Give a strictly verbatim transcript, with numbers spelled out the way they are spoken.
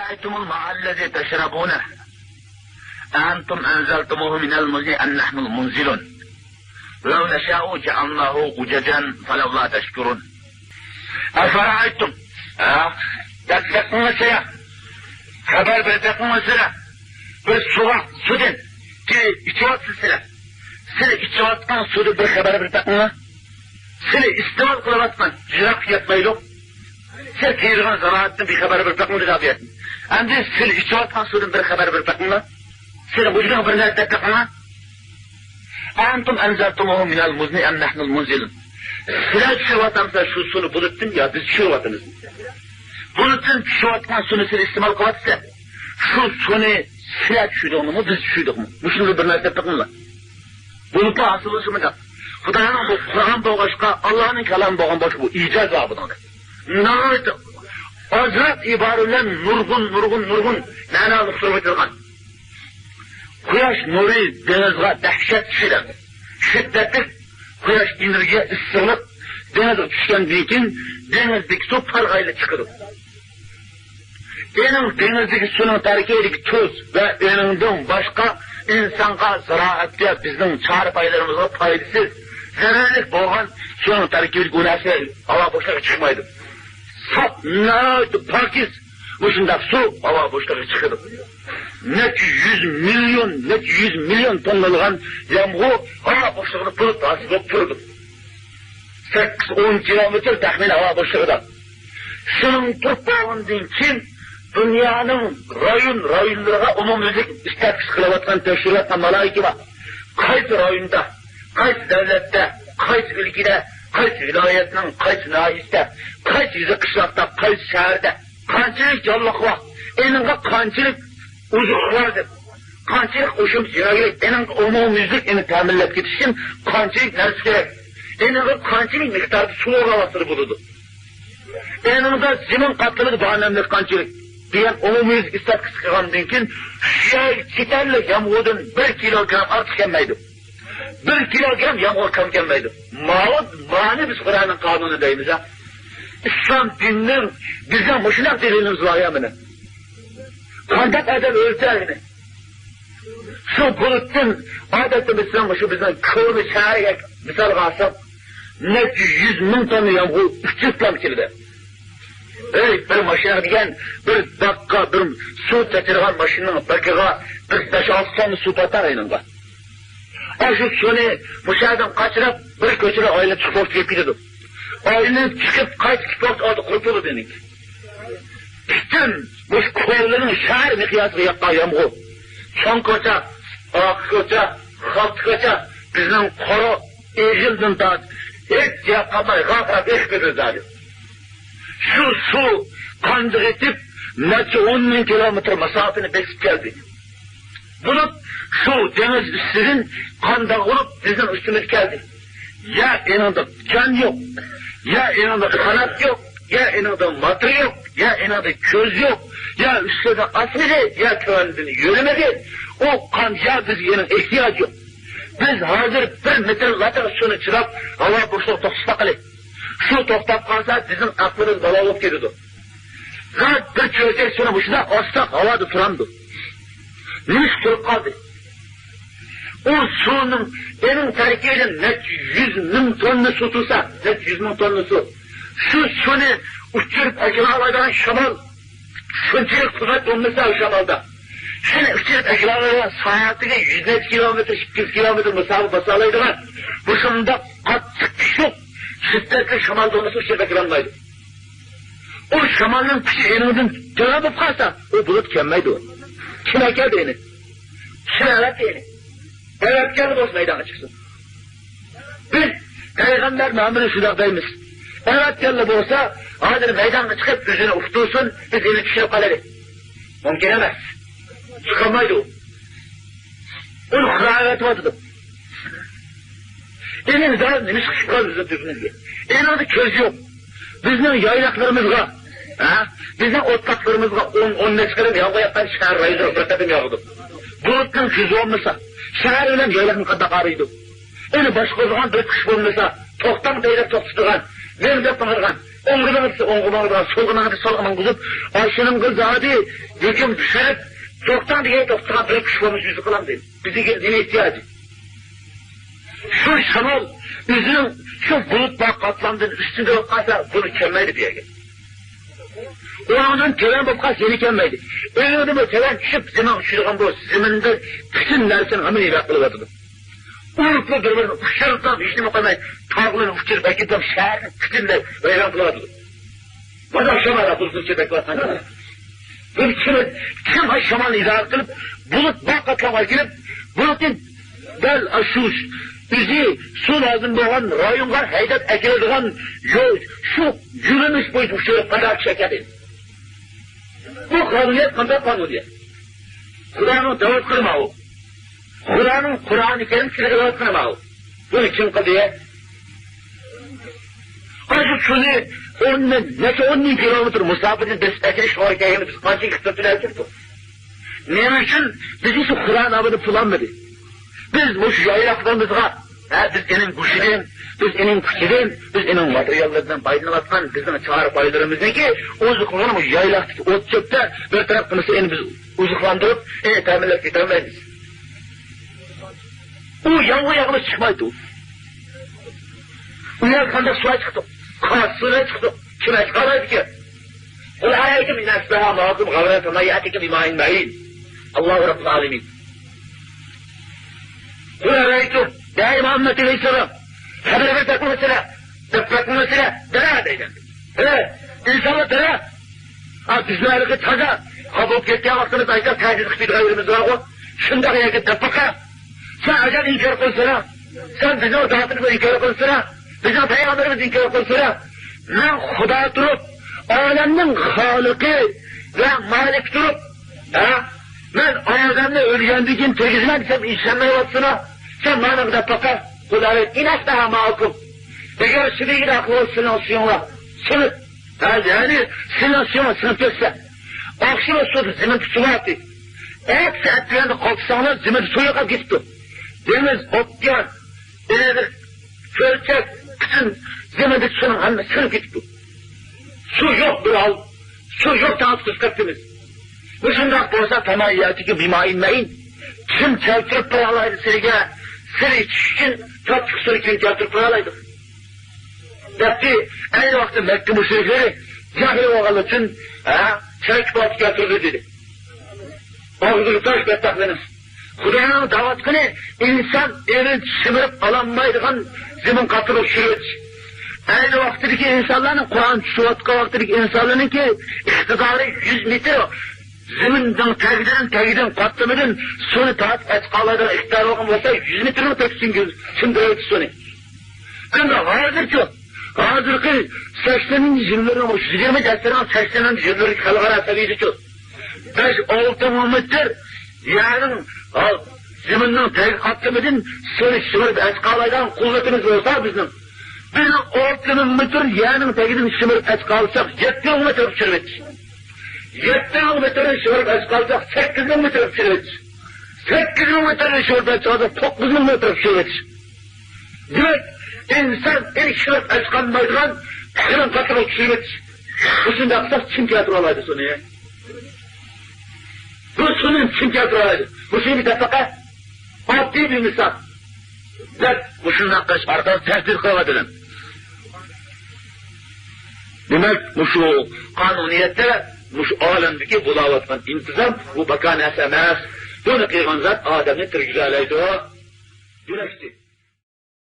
أرأيتم الماء الذي تشربون أأنتم أنزلتموه من المزن أم نحن المنزلون؟ لو نشاء جعلناه أجاجا فلولا تشكرون. أفرأيتم، ھە، دەپ بېقىڭلار سىلەر. خەۋەر بېرىپ بېقىڭلار سىلەر. بىز سۇغا، سۇدىن، كى-، ئىچىۋاتىسىز سىلەر. سىلەر ئىچىۋاتقان سۇدىن بىر خەۋەر بېرىپ بېقىڭلار. سىلى ئىستېمال قىلىۋاتقان، يىراققا كەتمەيدۇ. سىلى تېرىغان زىرائەتتىن بىخەۋەر بىر بېقىڭ دېگەن. ئەمدى سىلى ئىچىۋاتقان سۇدىن بىر خەۋەر بىر بېقىڭلار. سىلى مۇشۇنىڭ بىر نەرسە دەپ بېقىڭلار. أأنتم أنزلتموه من المزن أم نحن المنزلون؟ سىلەر چۈشۈرۈۋاتامسىلەر شۇ سۇنى بۇلۇتتىن يا بىز چۈشۈرۈۋاتىمىز؟ بۇلۇتتىن چۈشۈۋاتقان سۇنى سىلى ئىستېمال قىلىۋاتىسىلەر. شۇ سۇنى سىلەر چۈشۈردۈڭلارمۇ، بىز چۈشۈردۇقمۇ؟ مۇشۇنى بىر نەرسە دەپ بېقىڭلار. بولۇپلا ھاسىل بولۇشى مۇنداق. خۇدانىڭ بۇ قۇرئان بولغاچقا، ئاللانىڭ كالامى بولغان بولسا، بۇ ئىجاز بار بۇنىڭدا. ناھايىتى ئازراق ئىبارە بىلەن نۇرغۇن، نۇرغۇن، نۇرغۇن مەنانى ئۇقتۇرۇپ ئېيتىلغان. قۇياش نۇرى دېڭىزغا دەھشەت چۈشىدۇ. شىددەتلىك قۇياش ئېنېرگىيە ئىسسىقلىق دېڭىزغا چۈشكەندىن كېيىن، دېڭىزدىكى سۇ پارغايلا چىقىدۇ. ئېنىڭ دېڭىزدىكى سۇنىڭ تەركىبىدىكى تۇز ۋە ئېنىڭدىن باشقا ئىنسانغا، زىرائەتكە، بىزنىڭ چارپايلىرىمىزغا پايدىسىز، زەرەرلىك بولغان سۇنىڭ تەركىبىدىكى بۇ نەرسە ھاۋا بوشلۇقىغا چىقمايدۇ. ساپ، ناھايىتى پاكىز مۇشۇنداق سۇ ھاۋا بوشلۇقىغا چىقىدۇ. نەچچە يۈز مىليون، نەچچە يۈز مىليون توننىلىغان يامغۇر ھاۋا بوشلۇقىدا بۇلۇت ھاسىل بولۇپ تۇرىدۇ. سەككىز، ئون كىلومېتىر تەخمىنەن ھاۋا بوشلۇقىدا. شۇنىڭ تۇرۇپ بولغاندىن كېيىن، دۇنيانىڭ رايون، رايونلىرىغا ئومۇميۈزلۈك ئىستاتىستىكا قىلىۋاتقان تەشكىلات ۋە مالايىكە بار. قايسى رايوندا، قايسى دۆلەتتە، قايسى ئۆلكىدە، قايسى ۋىلايەتنىڭ قايسى ناھىيەسىدە، قايسى يېزا قىشلاقتا، قايسى شەھەردە قانچىلىك جانلىق بار، ئېنىڭغا قانچىلىك ئوزۇق بار دەپ، قانچىلىك قوشۇمچە يېمەكلىك، ئېنىڭغا ئومۇميۈزلۈك ئېنى تەمىنلەپ كېتىش ئۈچۈن قانچىلىك نەرسە كېرەك، ئېنىڭغا قانچىلىك مىقداردا سۇ ئورۇنلاشتۇرۇپ بولىدۇ. ئېنىڭدا زېمىن قاتلىمىدا بار نەملىك قانچىلىك دېگەن ئومۇميۈزلۈك ئىستاتىستىكا قىلغاندىن كېيىن، شۇ يەرگە كېتەرلىك يامغۇردىن بىر كىلوگرام ئارتۇق كەلمەيدۇ. بىر كىلوگرام يامغۇر كەم كەلمەيدۇ. ماۋۇ، مانى بىز قۇرئاننىڭ قانۇنى دەيمىز ھە. ئىسلام دىنىنىڭ، بىزنىڭ مۇشۇنداق دەلىلىمىز بار يا مانا. قانداق ئادەم ئۆلتۈرەر يەنە؟ شۇ بۇلۇتتىن، ئادەتتە مىسال، شۇ بىزنىڭ كونا شەھەرگە مىسالغا ئالساق، نەچچە يۈز مىڭ توننا يامغۇر ئۇچۇرۇپلا كېلىدۇ. ئەي، بىر ماشىنا دېگەن، بىر باغقا، بىر سۇ چاچرىغان ماشىنىنىڭ باكىغا بىر بەش-ئالتە توننا سۇ پاتار ئېنىڭغا. ئاشۇ سۇنى مۇشۇ يەردىن قاچىلاپ، بىر كوچىنى ئايلىنىپ چىقىپ كېلىپ كېتىدۇ. ئايلىنىپ چىقىپ، قايتىپ كېلىپ ۋاقىت ئالدى قۇرۇپ بولىدۇ ئېنىڭ. پۈتۈن مۇشۇ كوزىنىڭ شەھەر مىقياسىغا ياغقان يامغۇر. چوڭ كوچا، ئارقا كوچا، خالتا كوچا، بىزنىڭ قورۇ ئېغىلدىن تارتىپ ھېچ يەر قالماي غارقىراپ ئېقىپ كېتىدۇ زادى. شۇ سۇ قاندىغا يېتىپ، نەچچە ئون مىڭ كىلومېتىر مۇساپىنى بېسىپ كەلدى. بولۇپ، شۇ دېڭىز ئۈستىدىن قانداق بولۇپ بىزنىڭ ئۈستىمىزگە كەلدى. يا ئېنىڭدا جان يوق، يا ئېنىڭدا قانات يوق، يا ئېنىڭدا ماتور يوق، يا ئېنىڭدا كۆز يوق، يا ئۈستىدە ئاسمىدى، يا تۆۋەندىن يۆلىمىدى. ئۇ قان يا بىزگە ئېنىڭ ئېھتىياجى يوق. بىز ھازىر بىر مېتىر لاتىق سۇنى چىلاپ، ھاۋا بوشلۇقى توختىتىپ باقىلى. شۇ توختاپ قالسا، بىزنىڭ ئەقلىمىز بالا بولۇپ كېتىدۇ. زادى بىر چۆچەك سۇنى مۇشۇنداق ئاستاق ھاۋادا تۇرامدۇ؟ نېمىشقا تۇرۇپ قالدى؟ ئۇ سۇنىڭ، ئېنىڭ تەركىبىدىن نەچچە يۈز مىڭ توننا سۇ تۇرسا، نەچچە يۈز مىڭ توننا سۇ. شۇ سۇنى ئۇچۇرۇپ ئەكېلەلەيدىغان شامال شۇنچىلىك قۇۋۋەت بولمىسا ئۇ شامالدا، شۇنى ئۇچۇرۇپ ئەكېلەلەيدىغان، سائەتىگە يۈز نەچچە كىلومېتىر، ئىككى يۈز كىلومېتىر مۇساپە باسالايدىغان مۇشۇنداق قاتتىق كۈچلۈك، شىددەتلىك شامال بولمىسا ئۇچۇرۇپ ئەكېلەلمەيدۇ. ئۇ شامالنىڭ كۈچى ئېنىڭدىن تۆۋەن بولۇپ قالسا، ئۇ بۇلۇت كەلمەيدۇ. كىم ئەكەلدى ئېنى؟ كىم ئەۋەتتى ئېنى؟ ئەۋەتكەنلا بولسا مەيدانغا چىقسۇن. بىز پەيغەمبەر نامىدا شۇنداق دەيمىز. ئەۋەتكەنلا بولسا، ھازىر مەيدانغا چىقىپ ئۆزىنى ئۇقتۇرسۇن، بىز ئېنى چۈشۈرۈپ قالايلى. مۇمكىن ئەمەس. چىقالمايدۇ ئۇ. ئۇنى خۇدا ئەۋەتىۋاتىدۇ. ئېنىڭ زادى نېمە ئىش قىلىپ قالدى بىزنىڭ تۆپىمىزگە؟ ئېنىڭدا كۆز يوق. بىزنىڭ يايلاقلىرىمىزغا، ھە؟ بىزنىڭ ئوتلاقلىرىمىزغا ئون، ئون نەچچە قېتىم يامغۇر ياغقان شەھەر رايونىدا بىر قېتىم ياغىدۇ. بۇلۇتنىڭ كۆزى بولمىسا، شەھەر بىلەن يايلاقنى قانداق ئايرىيدۇ؟ ئېنى باشقۇرىدىغان بىر كۈچ بولمىسا، توختاڭ دەيدۇ توختىتىدىغان، مېڭ دەپ ماڭىدىغان، ئوڭغا ماڭدى، ئوڭغا ماڭدى، سولغا ماڭدى، سولغا ماڭغۇزۇپ، ئاشۇنىڭغا زادى ھۆكۈم چۈشۈرۈپ، توختاڭ دېگەن توختىغان بىر كۈچ بولمىسا يۈزى قىلامدى. بىزگە نېمە ئېھتىياجى؟ شۇ شامال ئۆزىنىڭ شۇ بۇلۇتلار قاتلامدىن ئۈستۈندە بولۇپ قالسا، بۇنى كەلمەيدۇ بۇ يەرگە. ئۇنىڭدىن تۆۋەن بولۇپ قالسا، يەنە كەلمەيدۇ. ئۆزىدىنمۇ تۆۋەن چۈشۈپ، زېمىنغا چۈشىدىغان بولسا، زېمىندا پۈتۈن نەرسىنى ھەممىنى ھېلاك قىلىۋاتىدۇ. ئۇرۇپلا بىر-بىرىنى ئۇچۇرۇپلا، ھېچنېمە قىلماي، تاغلارنى ئۇچۇرۇپ ئەكېتىپ، شەھەرنى پۈتۈنلەي ۋەيران قىلىۋاتىدۇ. مانا شامال بۇلۇتنى چېپەكلەۋاتقان. بىر كىم، كىم شامالنى ئىدارە قىلىپ، بۇلۇت بار قاتلامغا كېلىپ، بۇلۇتنى دەل ئاشۇ ئۆزى سۇ لازىم بولغان رايونغا ھەيدەپ ئەكېلىدىغان يول، شۇ يۆنىلىش بويىچە ئۇچۇرۇپ قانداق ئىش ئەكەلدى؟ بۇ قانۇنىيەت قانداق قانۇنىيەت؟ خۇدانىڭ دەۋاتقىنى ماۋۇ. خۇدانىڭ قۇرئانى كەرىم سىزگە دەۋاتقىنى ماۋۇ. بۇنى كىم قىلدى؟ قايسى سۇنى ئون مىڭ، نەچچە ئون مىڭ كىلومېتىر مۇساپىدىن بېسىپ ئەكېلىش توغرا كەلگەندە بىز قانچە ئېكتار تۆلەپ تۇردۇق؟ نېمە ئۈچۈن بىز شۇ خۇدانى ئابىدى پۇل ئالمىدى؟ بىز مۇشۇ يايلاقلىرىمىزغا، ھە، بىز ئېنىڭ گۆشىدىن، بىز ئېنىڭ كۈچىدىن، بىز ئېنىڭ ماتېرىياللىرىدىن پايدىلىنىۋاتقان بىزنىڭ چارە بايلىرىمىزنىڭكى ئوزۇقلۇقىنى مۇشۇ يايلاقتىكى ئوت چۆپتە بىر تەرەپ قىلمىسا، ئېنى بىز ئوزۇقلاندۇرۇپ، ئېنى تەمىنلەپ كېتەلمەيمىز. ئۇ ياغمۇ ياغمىسا چىقمايدۇ. ئۇ يەر قانداق سۇ چىقتى؟ قايسى سۇ چىقتى؟ كىم ئەتقالايدىكەن؟ قۇل ئەرەيتۇم ئىن ئەسبەھە مائاكۇم غەۋرەتەن مەن يەئتىكۇم بىمائىن مەئىن. ئاللاھۇ رەببۇل ئالەمىن. قۇل ئەرەيتۇم، يا مۇھەممەد ئەلەيھىسسالام، خەۋەر بەرسەڭلار، دەپ بەرسەڭلار، دەرە دەيدۇ. ھە، ئىنسانلار دەرە. ھە، بىزنىڭ ھېلىقى تازا خاپا بولۇپ كەتكەن ۋاقتىمىز ئايدا تەھدىت قىلىپ بېرىدىغان يېرىمىز بارغۇ. شۇنداق يەرگە دەپ باقا. سەن ئەگەر ئىنكار قىلسىلا، سەن بىزنىڭ زاتىمىزنى ئىنكار قىلسىلا، بىزنىڭ پەيغەمبىرىمىزنى ئىنكار قىلسىلا، مەن خۇدا تۇرۇپ، ئالەمنىڭ خالىقى ۋە مالىكى تۇرۇپ، ھە؟ مەن ئادەمنى ئۆلگەندىن كېيىن تىرگۈزىمەن دېسەم، ئىشەنمەيۋاتسىلا، سەن مانا دەپ باقا. قۇل ئەرەيتۇم ئىن ئەسبەھە مائاكۇم. ئەگەر سىلىگە ئاقلىغان سىلىڭ سۈيۈڭلار سىڭىپ، ھە، يەنى سىلىڭ سۈيۈڭلار سىڭىپ كەتسە، ئاخشىمى سۇدا زېمىن تۇتۇۋاتتى. ئەتىسى ئەتىگەندە قالقساڭلار، زېمىن سۇ يوقاپ كېتىپتۇ. دېڭىز، ئوكيان، دېرىزە، كۆلچەك، پۈتۈن زېمىندىكى سۇنىڭ ھەممىسى سىڭىپ كېتىپتۇ. سۇ يوق بىر ھال. سۇ يوق، تاڭ تۇتۇپ كەتتىمىز. مۇشۇنداق بولسا، فەمەن يەئتىكۇم بىمائىن مەئىن. كىم كەلتۈرۈپ بېرەلايدۇ سىلىگە، سىل ئىچىش ئۈچۈن تاتلىق سۇنى كىم كەلتۈرۈپ بېرەلايدۇ؟ دەپتۇ. ئەينى ۋاقىتتا مەككە مۇشرىكلىرى جاھىل بولغانلىقى ئۈچۈن، ھە، چاي كىپاتى كەلتۈردى دېدى. ئاغزىغا تاش بەتبەختلىرىمىز. خۇدانىڭ دەۋاتقىنى ئىنسان ئېلى شىمىرىپ ئالالمايدىغان زېمىن قاتتىق چۈشۈرۈۋېتىش. ئەينى ۋاقتىدىكى ئىنسانلارنىڭ، قۇرئان چۈشۈۋاتقان ۋاقتىدىكى ئىنسانلارنىڭكى ئىقتىدارى يۈز مېتىر زېمىننىڭ تەگىدىن، تەگىدىن قاتلىمىدىن سۇنى تارتىپ ئەتىپ قالالايدىغان ئىقتىدارى بولغان بولسا، يۈز مېتىرنىڭ تۆپىسىگە سىڭدۈرۈۋېتىش سۇنى. ئەمما ھازىرچۇ؟ ھازىرقى سەكسەنىنچى يىللىرىنىڭ، يىگىرمىنچى ئەسىرنىڭ سەكسەنىنچى يىللىرىدىكى خەلقئارا سەۋىيىدىچۇ؟ بەش ئالتە مىڭ مېتىر يەرنىڭ، ھا، زېمىننىڭ تەگى قاتلىمىدىن سۇنى شىمىرىپ ئەتقالايدىغان قۇۋۋىتىمىز بولسا بىزنىڭ، بىزنىڭ ئالتە مىڭ مېتىر يەرنىڭ تەگىدىن شىمىرىپ ئەتقالساق، يەتتە مىڭ مېتىرغا چۈشۈرۈۋېتىش. يەتتە مىڭ مېتىرنى شىمىرىپ ئەتقالساق، سەككىز مىڭ مېتىرغا چۈشۈرۈۋېتىش. سەككىز مىڭ مېتىرنى شىمىرىپ ئەتقالساق، توققۇز مىڭ مېتىرغا چۈشۈرۈۋېتىش. دېمەك، ئىنسان ئېلى شىمىرىپ ئەتقالمايدىغان قېلىن قاتلىمغا چۈشۈرۈۋېتىش. مۇشۇنداق قىلساق، كىم كەلتۈرەلەيدۇ سۇنى؟ بۇ سۇنى كىم كەلتۈرەلەيدۇ؟ مۇشۇنى دەپ باقە. ئاددىي بىر مىسال. دەپ، مۇشۇنداق قىلىش ئارقىلىق تەھدىت قىلىۋاتىدۇ. دېمەك، مۇشۇ قانۇنىيەتتە، مۇشۇ ئالەمدىكى بولاۋاتقان ئىنتىزام، بۇ بىكار نەرسە ئەمەس. بۇنى قىلغان زات ئادەمنى تىرگۈزەلەيدۇ. دېمەكچى.